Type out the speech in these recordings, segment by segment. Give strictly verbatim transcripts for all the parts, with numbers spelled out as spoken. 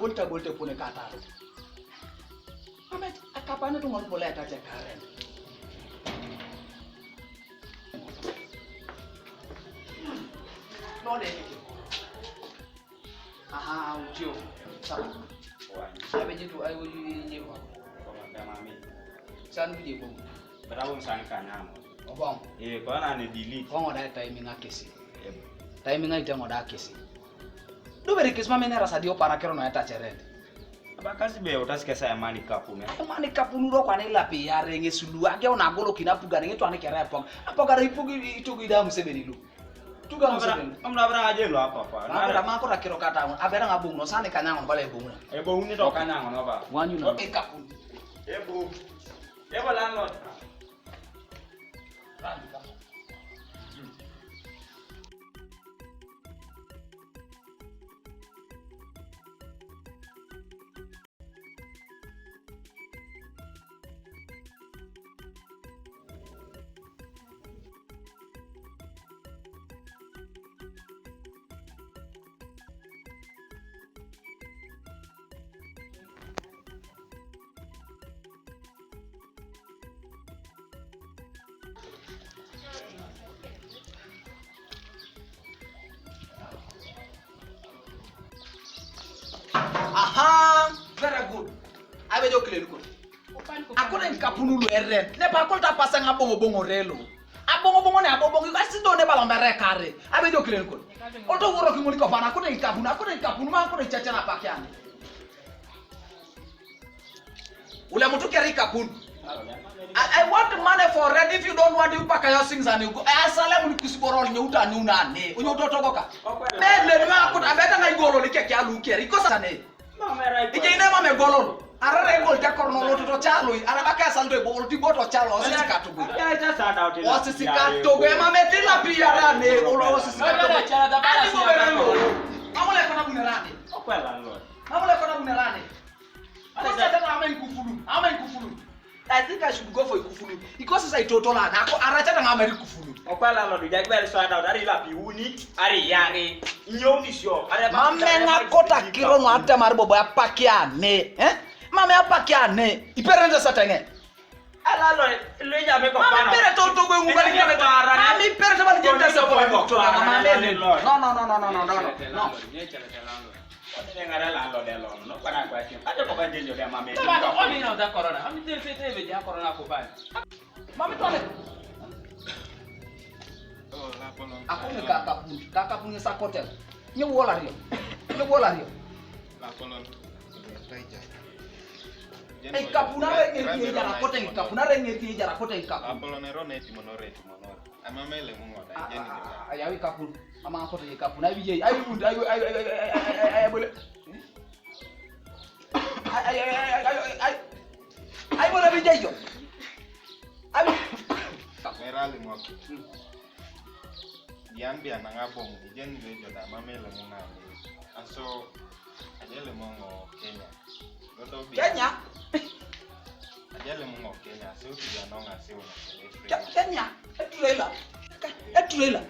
Bolta bolta pone kataro. Amet akapane tu ngol boleh ta cekaren. No de ni. Aha, utio. Sawa. Abe jitu ai wuju ni wa. San bi je bong. Bravo san kanamo. Obong. Eh, kona ni delete. Kongo da timing akesi. Timing ai tengo da kesi. Dubere kes ma menera sa dio para kero no eta cherende. Aba kasi be otas kesa ya mani kapu me. Mani kapu nudo kwa ne lapi ya renge sulu ake ona golo kina puga renge tu ane kera ya pong. Apo gara ipugi itugi da Museveni lu. Tuga Museveni. Amna bra aje lo apa pa. Mako da mako da kero kata. Abera nga bung no sane kanyango bale bung na. E bung ni to kanyango no ba. Wanyu na. E kapu. E bung. E ba landlord. Landlord. Aha, very good. Abe jo kile luko. Akone kapunu lu eren. Ne pa kolta pasanga bongo bongo relo. Abongo bongo ne abongo bongo. Asi do ne balombe rekare. Abe jo kile luko. Oto woro ki muli ko fana. Akone kapunu. Akone kapunu ma akone chacha na pakiani. Ule mutu keri kapunu. I, I want money for rent. If you don't want, you pack your things and you go. Eh, asale muli kusiborol nyuta nyuna ne. Unyo toto goka. Mele ma akut abeta ngai golo ni keke alu keri. Ikosa ne. Ije ine mame golol. Ara re gol te korno lo to chalo. Ara baka saldo bo ulti bo to chalo. Osisi katugo. Osisi katugo. Mame tila pia rane. Ulo osisi katugo. Ani bo berelo. Amule kona bunerane. Amule kona bunerane. Amule kona bunerane. Amule kona bunerane. I think I should go for ikufulu. Because I total an ako aracha na ngamari kufulu. Okwala lo duja gbel so ada dari la piuni ari yari. Nyo ni sio. Mame nga kota kiro no ate mar bobo apakia ne. Eh? Mame apakia ne. Iperende satenge. Ala lo lo ya me ko. Mame pere to to gwe ngubali kene to. Mame pere to bali kene to. No, no, no, no, no, no, no. Ode ngara landlord e lono, no kwana kwa tiyo. Ade ko ba jenjo de mame. Taba ko ni na da corona. Ami te te te be ja corona ko bani. Mami tole. Oh, la polon. Ako ni kaka pun, kaka pun sa kotel. Ni wola rio. Ni wola rio. La polon. Taija. Ei kapuna re ngeti jara kotel kapuna re ngeti jara kotel kapuna. La polon ero ne timono re timono. Amamele mungo da jeni. Ayawi kapun. Ama koto ye kapun. Ayi je. Ayi bun. Ayi ayi ayi ayi ayi ayi bole. Ayi ayi ayi ayi ayi. Ayi bole bi je yo. Ayi. Merali mo. Yambia na ngabong. Jeni le joda amamele mungo. Aso ajele mungo Kenya. Kenya. Ajale mungo Kenya, sio kijana nga sio na. Kenya, etulela. Etulela.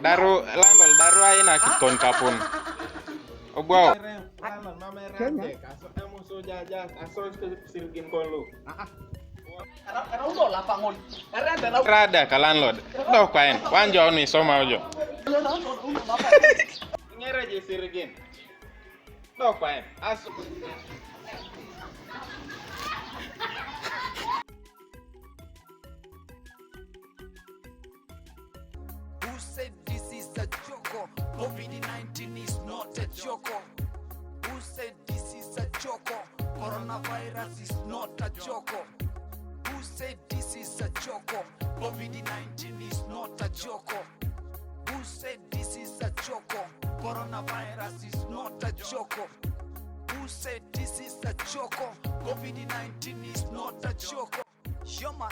Daru landol daru aina kikon kapun. Obwao. Kenya. Rada ka landlord. Do kwaen. Wanjo ni soma ojo. Ngere je sirgin. No, fine. As Who said this is a joke? COVID nineteen is not a joke. Who said this is a joke? Coronavirus is not a joke. Who said this is a joke? COVID nineteen is not a joke. Who said this is a joke? Coronavirus is not a joke. Who said this is a joke? COVID nineteen is not a joke. Yo, man,